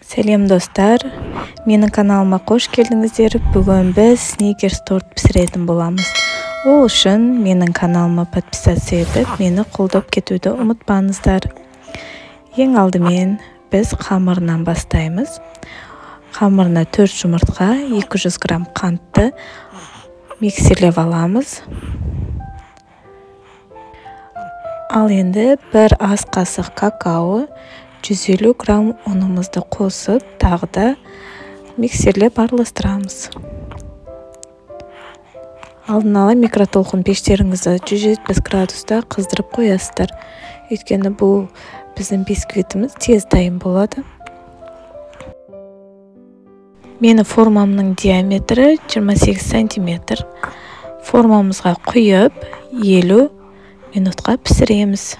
Сәлем достар, менің каналыма қош келдіңіздер. Бүгін біз сникерс торт пісіретін боламыз. Ол үшін менің каналыма подписаться етіп, мені қолдап кетуді ұмытпаңыздар. Ең алдымен біз қамырынан бастаймыз. Қамырына 4 жұмыртқа, 200 грамм қантты миксерлеп аламыз. Ал енді бір ас қасық какао, 150 грамм ұнымызды қосып, тағы да миксерлеп араластырамыз. Алдын ала микротолқын пештеріңізді 170 градуста қыздырып қоясыздар. Өйткені бұл біздің бисквитіміз тез дайын болады. Менің формамның диаметрі 28 сантиметр. Формамызға құйып 50 минутқа пісіреміз.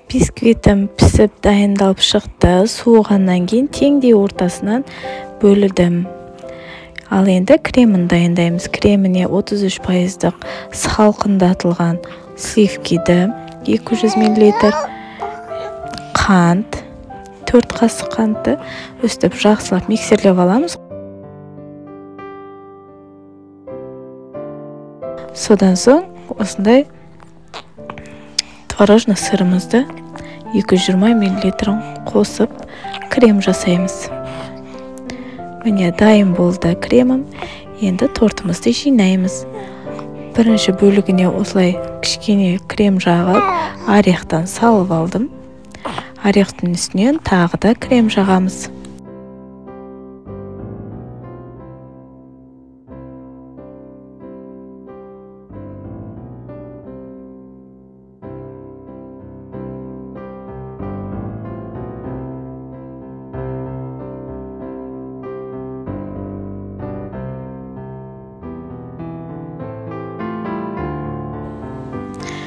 Бисквитім пісіп дайындалып шықты. Суығаннан кейін теңдей ортасынан бөлдім. Ал енді кремін дайындаймыз. Креміне 33% салқындатылған сливкиді 200 мл, қант, 4 қасық қантты өстіп жақсылап миксерлеп аламыз. Содан соң осындай творожный сырымызды 220 мл қосып крем жасаймыз. Міне дайын болды кремім. Енді тортымызды жинаймыз. Бірінші бөлігіне осылай кішкене крем жағып, орехтан салып алдым. Орехтың үстінен тағы да крем жағамыз.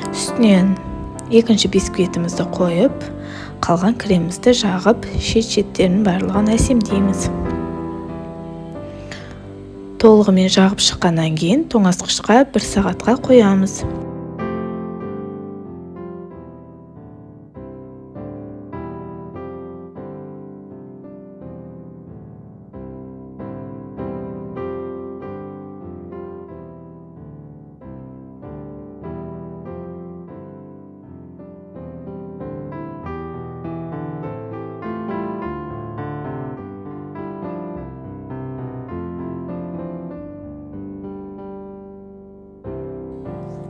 Үстінен екінші бисквитімізді қойып, қалған кремімізді жағып, шет-шеттерінің барлығын әсемдейміз. Толығымен жағып шыққаннан кейін тоңазытқышқа 1 сағатқа қоямыз.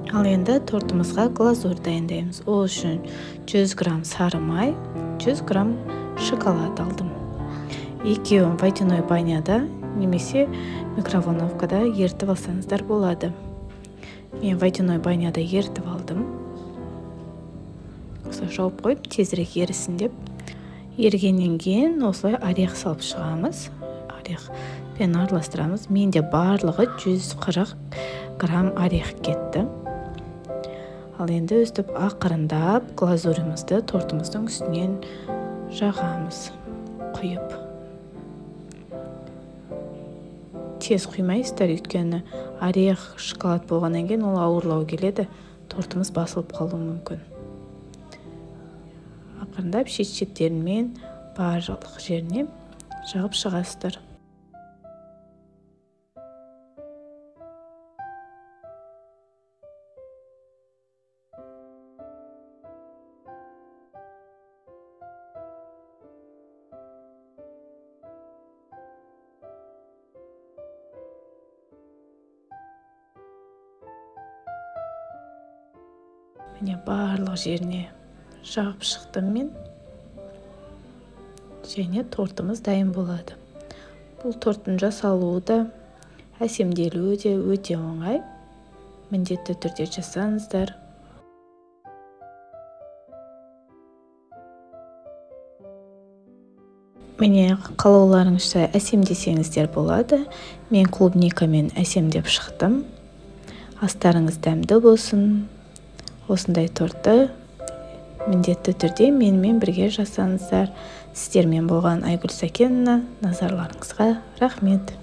Ал енді тортымызға глазурь дайындаймыз. Ол үшін 100 грамм сары май, 100 грамм шоколад алдым. Екеуін водяной баняда немесе микроволновкада ерітіп алсаңыздар болады. Мен водяной баняда ерітіп алдым. Осылай жауып қойып, тезірек ерісін деп. Ергеннен кейін осылай орех салып шығамыз. Орехпен араластырамыз. Менде барлығы 140 грамм орех кетті. Ал енді өстіп ақырындап глазурімізді тортымыздың үстінен жағамыз, құйып. Тез құймайсыздар, өйткені орех шоколад болғаннан кейін ол ауырлау келеді, тортымыз басылып қалуы мүмкін. Ақырындап шет-шеттерімен барлық жеріне жағып шығасыздар. Міне барлық жеріне жағып шықтым мен. Және тортымыз дайын болады. Бұл торттың жасалуы да, әсемделуі де өте оңай. Міндетті түрде жасаңыздар. Міне қалауларыңызша әсемдесеңіздер болады. Мен клубникамен әсемдеп шықтым. Астарыңыз дәмді болсын. Осындай тортты міндетті түрде менімен бірге жасаңыздар. Сіздермен болған Айгүл Сәкенова. Назарларыңызға рахмет.